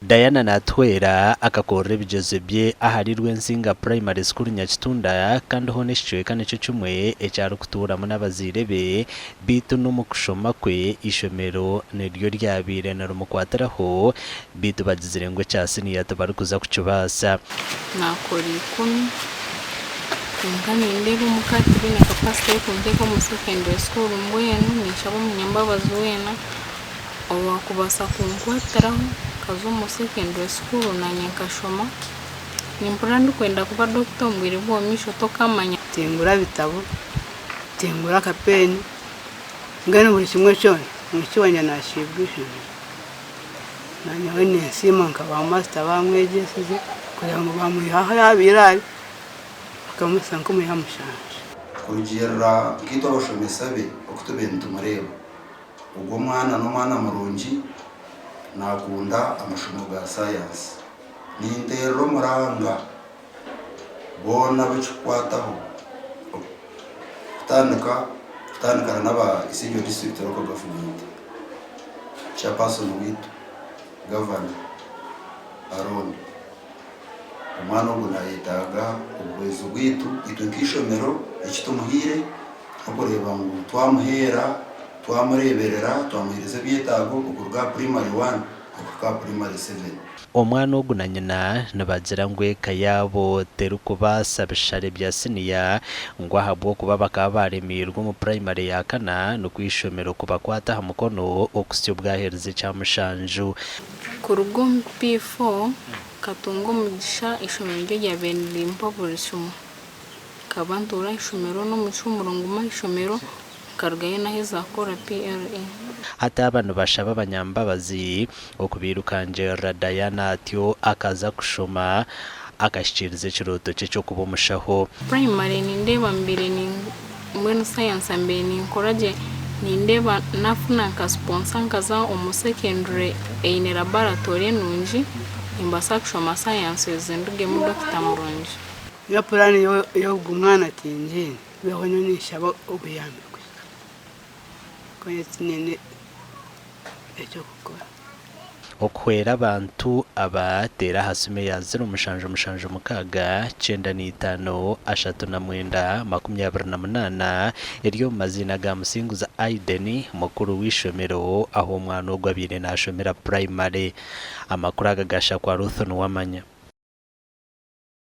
Diana Natuhwera akakorera ebigyezo bye ahari Rwensinga Primary School Nyakitunda kandi hoona ekicweka nikyo kimwe eki arikutuuramu n'abazaire be beitu n'omu kushoma kwe eishomero niryo ryabaire nirimukwatiraho beitu bagizire ngu ekya siniya tibarikuza kukibaasa. Naakora ikumi kwonka nindeeba omuka tibaine capacity y'okunteeka omu secondary school mbwenu ninshaba omunyambabazi weena Owaakubaasa kunkwatiraho nkaza omu secondary school naanye nkashoma. Nimpurira ndikwenda kuba doctor omu bwire bw'omu maisho tokamanya. Tingura bitabo, tingura akapeeni, mbwenu buri kimwe kyona omwishiki wangye nakiibwa eishomero. Naanye nyowe ninsiima nka ba master abamwegyesize kureeba ngu bamwiha ahu yaabaire ari bakamuhitsya nk'omu ya mushanju. Kurugiirira nkaitwe abashomesa be oku tubaire nitumureeba, Ogwo omwana n'omwana murungi, naakunda amashomo ga sayansi. Ninteerera omuranga boona abu ekikukwataho kutandika kutandikana n'aba Isingiro District Local Government, Chairperson waitu, Gavana Aaron. Omwana ogu nayetaaga obuhwezi bwaitu itwe nk'eishomero eki tumuhaire n'okureeba ngu twamuheera, twamureeberera, twamuheereza ebyetaago okuruga aha Primary one okuhika aha Primary seven. Omwana ogu na nyina nibagira ngu eka yaabo terikubaasa bishare bya siniya ngu ahabw'okuba bakaba baaremeirwe omu purayimare ya kana nikwo eishomero kubakwata aha mukono okuhitsya obu bwaherize ekya mushanju. Kuruga omu P4 nkatunga omugisha eishomero niryo ryabaire nirimpa buri kimwe. Nkaba ntuura aha ishomero n'omu kihumuro nguma aha ishomero nkarugayo naheza kukora PLE. Hati aba nibashaba abanyambabazi okubairukangirira Diana atyo akaza kushoma akahikiiriza ekirooto kye ky'okuba omushaho. Primary nindeeba mbaire ni mbwenu science mbaire ninkora gye nindeeba nafuna nka sponsor nkaza omu secondary eine laboratory enungi nimbaasa kushoma sciences ndugemu doctor murungi. Nyowe puraani y'ogu mwana tingiine, beitu nyowe ninshaba obuyambi kuhika ahabw'okuba tinyine eky'okukora. Okuhwera abantu aba, teera aha simu eya ziro mushanju mushanju mukaaga, 95, 39, 28 eri omu maziina ga Musinguzi Aiden, mukuru w'eishomero ahu omwana ogu abaire naashomera purayimare. Amakuru aga gashakwa Ruth Nuwamanya.